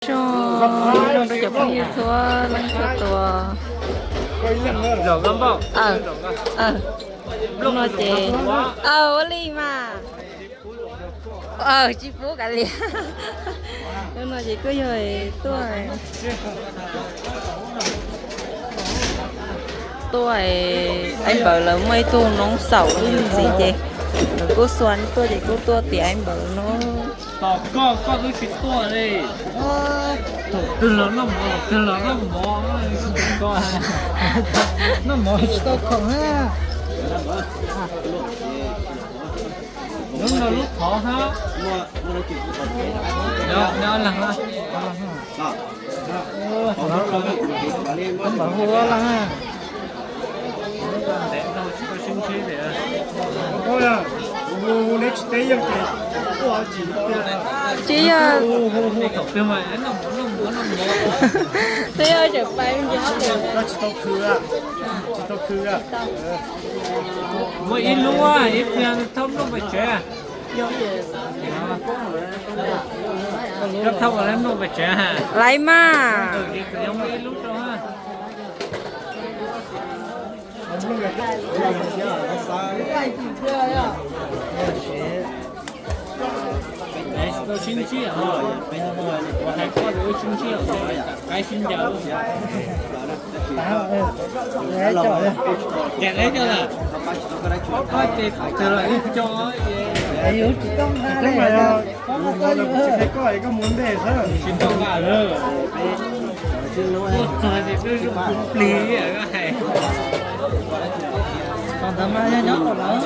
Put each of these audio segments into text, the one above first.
Zoo, zoo rau cov phooj ywg txhua leej txhua tus. Hnub no ces, aw, ua li mas. Aw, tsis pub kav liam. Hnub no ces kuj yog tuaj, tuaj, Aib Npawg lawv muaj ib tug noob xaum yus txiv ces lawv kuj xa tuaj ces kuj tuaj tiav Aib Npawg no. Tos koj, koj twb tsis tuaj li. Thaum twg los noj mov, thaum twg los noj mov, noj mov tsis tau khoom na. Lub no lub qhov hab. Nyob leej, Npawg hu leej. Tsis yog, twb yog tseem pais. Muaj ib lub, ib pliag thauj nplooj pem tsev. Koj thauj nplooj pem tsev. Laiv mas. Muaj ib lub rau. Tsis tau nqa lawm. Tsis tau nqa lawm. Tuaj txog ces twb zoo plig plig li hais. Tom ntawd mas yog nyob kuv lawm.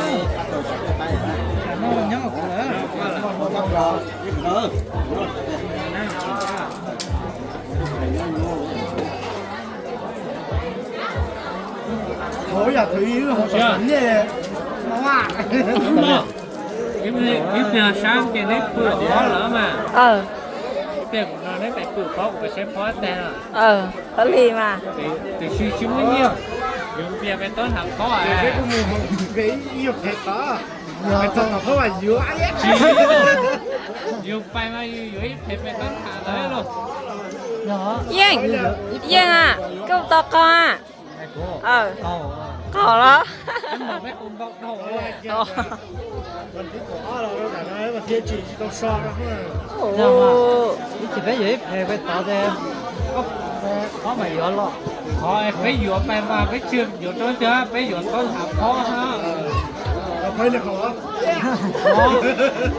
Tam no nyob kuv lawm. Ib pliag sab ces neb pw hauv pob lawm mas. Ib pliag kuv no neb pem pw hauv pob, kuv pem saib pob tag no. Ua li mas. Tiam sis tsis muaj nyiaj, yus npias pem tob nrhav pob. Yus pais mas yus yuav ib phem pem tob nrhav lawm los. Yeej, Yeej a, koj tos qaug a. Qaug los. Ib chim peb yuav ib phem pem tod ces, qhov mas yuav los. Qhov peb yuav pais mas peb tsis yuav rau tiag, peb yuav tob nrhav pob.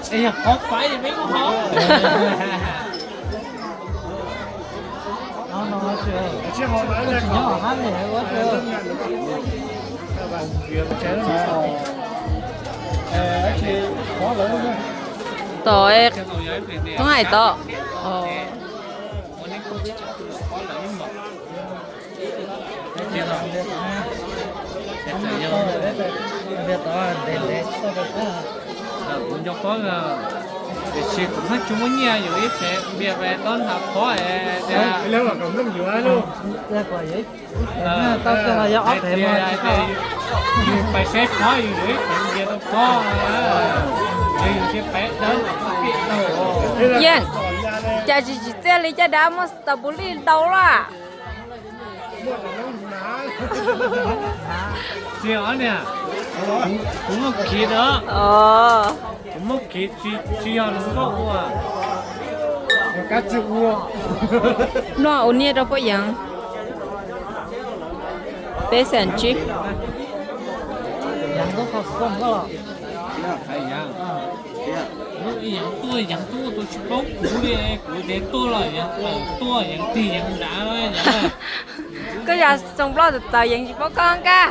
Es yog qhov faib peb kuj qhov. Tom, Toob hais tod. Kuv nco pob, tiam sis kuv tsis muaj nyiaj, yus ib phem npias pem tob nrhav pob es tias, yus pais saib pob yus yuav ib phem npias tau pob, yus tsis phem dawb. Yeej, cas tsis txiaj li caj dab muaj tas pus lij ntau lawm. Tsis os niam, kuv muaj khiv na. Kuv muaj khiv, tsis yog luag nkauj ua. Noj ua niaj rau poj yeev. Peb xees tsib. Yeev tuaj, yeev tuaj, tus tsis paub kuv li, kuv tias tuaj los yeev tuaj, yeev tig yeev nrad. Koj yog Xoo Nplog txawv txawv, yeev tsis paub koj nkaj.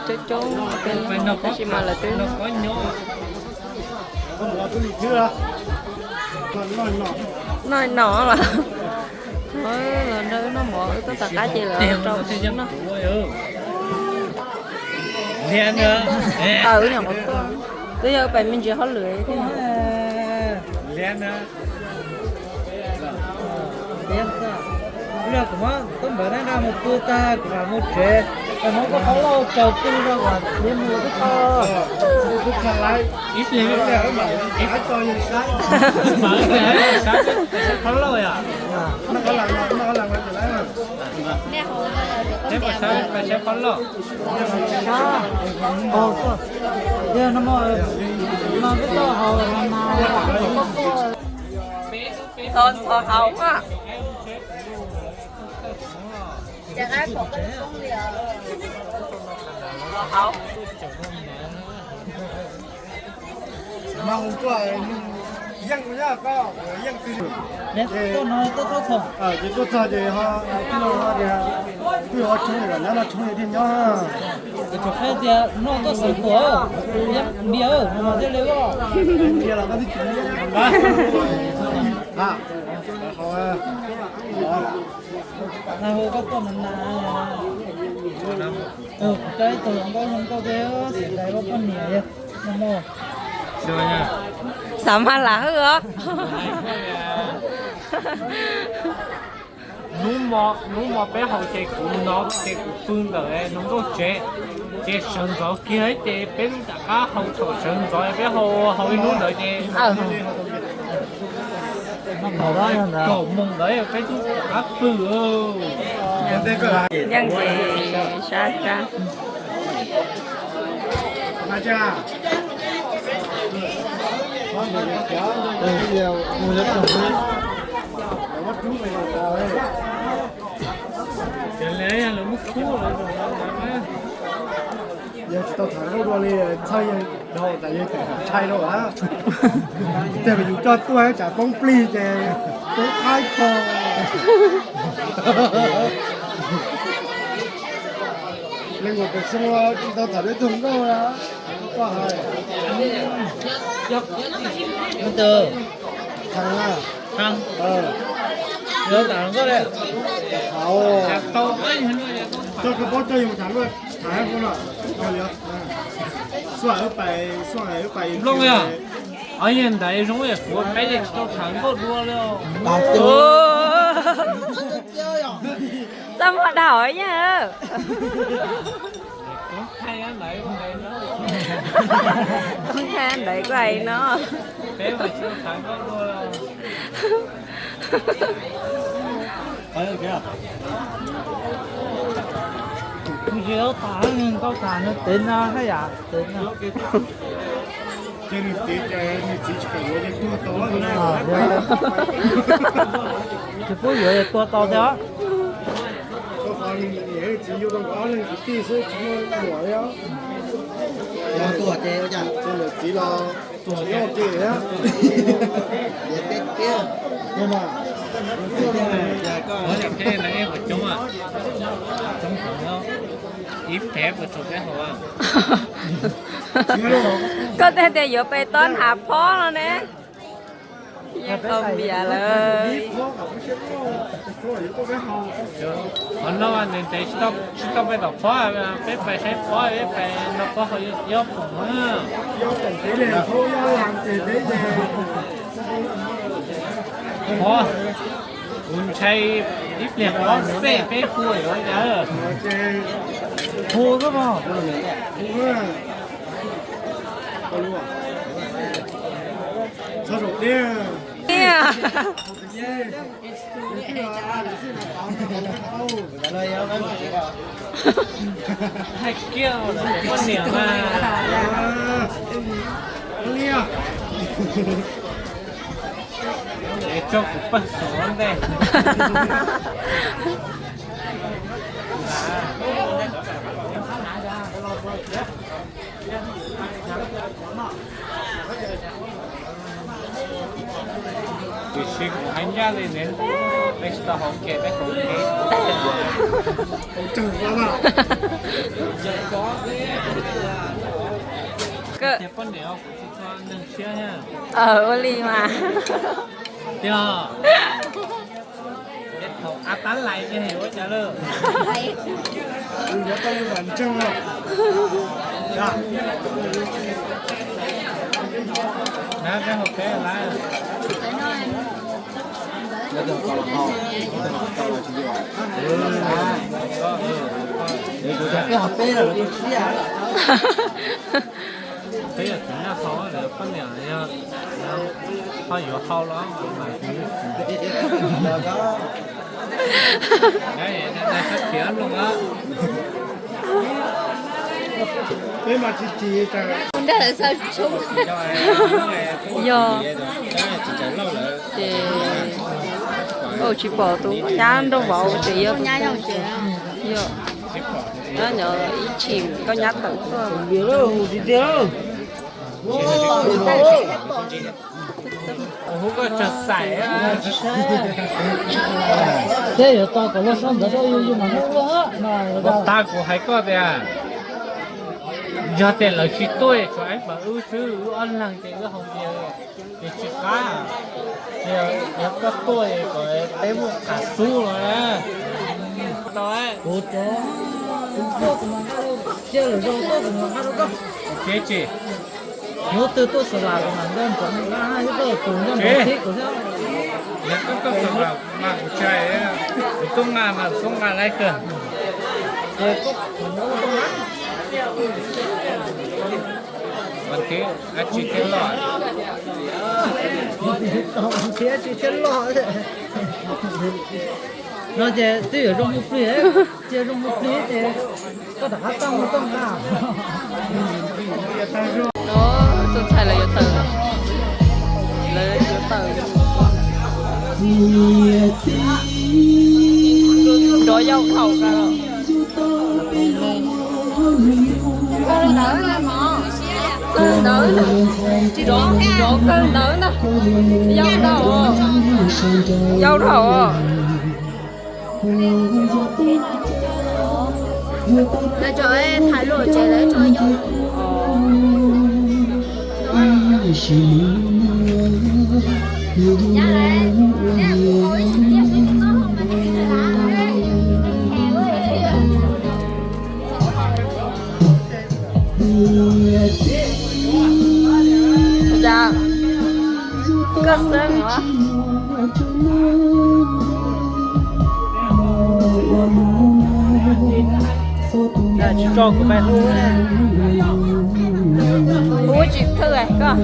Coob coob, tab sis mas lawv twb noj no los. Los nrog wb noj mov, wb tuaj tom qab ces lawv rau wb noj. Aw, wb nyuam qhuav tuaj. Twb yog pais me ntsis hauj lwm thiab. Kuv muab tub npawv dab nqa mus pw tag kuv mam mus tsev, es muab koj qhov lauj tsaws pw rau kom txiv mus twb tau. Ib pliag ib pliag mam ib co yawg saib, mam ib pliag saib qhov lauj yom. Noj qhov lauj, noj qhov lauj. Peb puas saib, peb saib qhov lauj. Yog no, no peb tau haus mas. Ntxhov ntxhov haus mas. Mas hu tuaj, yeej, yeej twg, tuaj no tuaj txog, ces tuaj txog ces ho, twb ho tshoob, kom nyob no tshoob thiaj nyob. Tsuas hais tias noj tuaj xeev kuam, npias no mas thiaj li os. Npias los koj twb tsis npias. Na hu koj tuaj na na. Kuv coj ib tug hluas nkauj, hluas nkauj thiab xeem dais poj niam no. Xav mas lam hwj os. Hnub mo, hnub mo peb haus ces kuv no ces kuv pw ntawm hluas nkauj tsev, ces sawv ntxov kiag ces peb rov qab haus thaum sawv ntxov peb haus, haus ib hnub ntawd ces kaum moos ntawd peb twb rov qab pw. Yeej ces sab sab. Yog tsis tau tham nkauj dua li, txhawj yawg dhau tas yawg tseem ntshai rau lawm. Tej yus coj tuaj tsam poob plig ces poob qhaib kho. Leej muam pem xyoo tsis tau tham peb tug nkauj na. Koj hais. Tham na. Tham. Coj koj paub coj yus tham luaj tham hab no. Xuaj wb pais, xuaj wb pais. Looj, o yog ntawd zoo kuv peb yeej tsis tau tham nkauj dua li. Txaj muag dhau yeej. Koob thaij ntawd kuj hais no. Kuv tsis tau tham nkauj tham no, tev no haj yam tev no. Ces nws txiv, nws txiv tsis kam yuav ces tuag tau. Tsis pub yuav ces tuag tau thiab. Rau qhov nws niam txiv yug tau nkawd ob leeg kwv tij xwb tsis muaj muam li. Tuag ces ua cas? Ces niam txiv los tuag nyob ua ke thiab. Ib phev puas tsaug peb haus. Koj tej tias yuav pem tob hnav phob no ne. Yeej qau npias lawm. Qhov no ntev ntev tsis tau peb tom phob, peb pais saib phob, peb pais noj phob hauv yob poom na. Phob, kuv ntshai ib pliag phob xej peb hu yuav cas. Hu xwb mas. Txhob zaum tiag. Hais kiag poj niam mas. Es tso kuv pawg xov ntej. Tiam sis kuv hais ncaj li ne, peb tsis tau haus kiag peb haus kev. Tias poj niam kuv tsis txog neeg tshiab thiab. Ua li mas. Tiag. Thaum av tab lais ces ua cas lawm? Yuav tau li vam ntseeg los? Yog. Peb yog txiv naj hau, lawv poj niam yog ho yuav hau los mas. Nrog lawv xav tshoob. Yog ces tsis pom tus nyab nrog vauv ces yog tus nyab yog, yog nyob ib chim koj nyab tawm tuaj. Hu koj tso xais. Teb yuav tau kom loj sab ntawd sab yuj yuj mas hnub loj no. Ua tag kuv hais koj tias, yog tias lawv tsis tuaj tsuas ib pab wb xwb, wb ob leeg ces wb hau tias ces tsis qab. Yog koj tuaj kom peb muaj qab xub los na. Kuv tuaj, kuv tuaj kuv mas nqa rau, cia lawm zoo tuaj kuv mas nqa rau koj. Ua tib tsis Yog twg tuaj xav lam los mas nkauj ntxoov nqa, yog koj tus nkauj ntxoov txib kuv thiab. Yog koj tuaj xav lam mas kuv tsis hais, kuv tuaj nqa mas kuv tuaj nqa laib kawg. Ces koj tus nkauj ntxoov na. Mas thiab dab tsi thiab loj? Thiab dab tsi thiab loj? No ces twb yuav zoo mus plig, cia zoo mus plig ces koj rov qab tau mus koj nqa. No, tus ntxhais lawv yuav tawm, lawv yuav tawm. Nrov yau dhau kawg. Kawg ntawd, nrov, nrov kawg ntawd ntag. Yau dhau, yau dhau. Lawv tso tham luag tsev lawv tso yau. Koj xeeb os. Tsis tso kuv pais hu. Hu tsis thwj koj.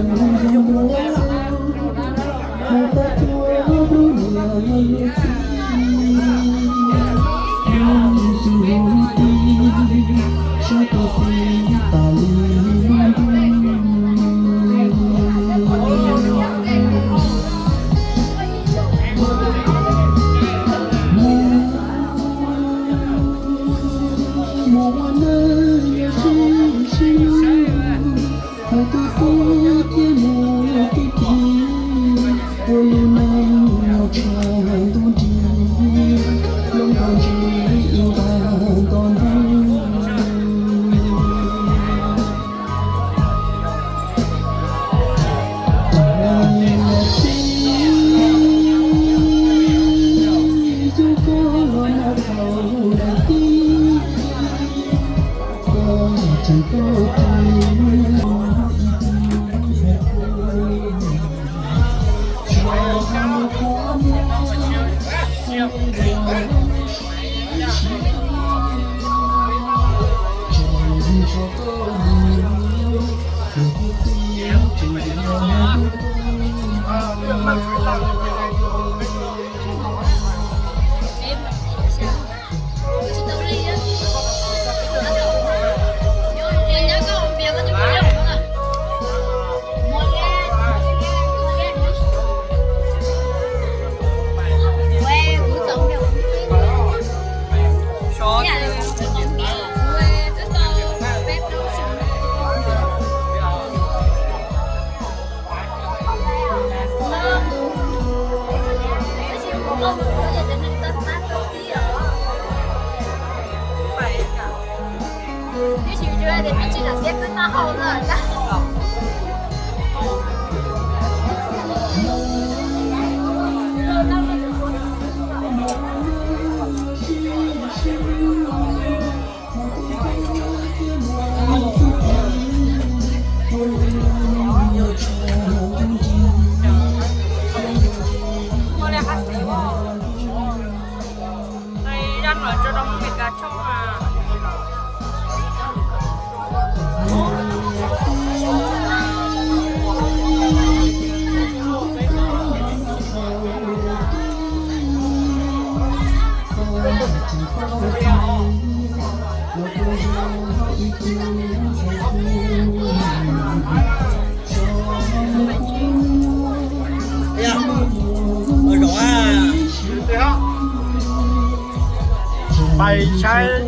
Pais saib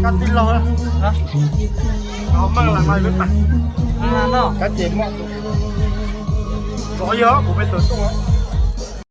kab tij laug, kab ces muaj, zov yog kuv peb tawm tuaj.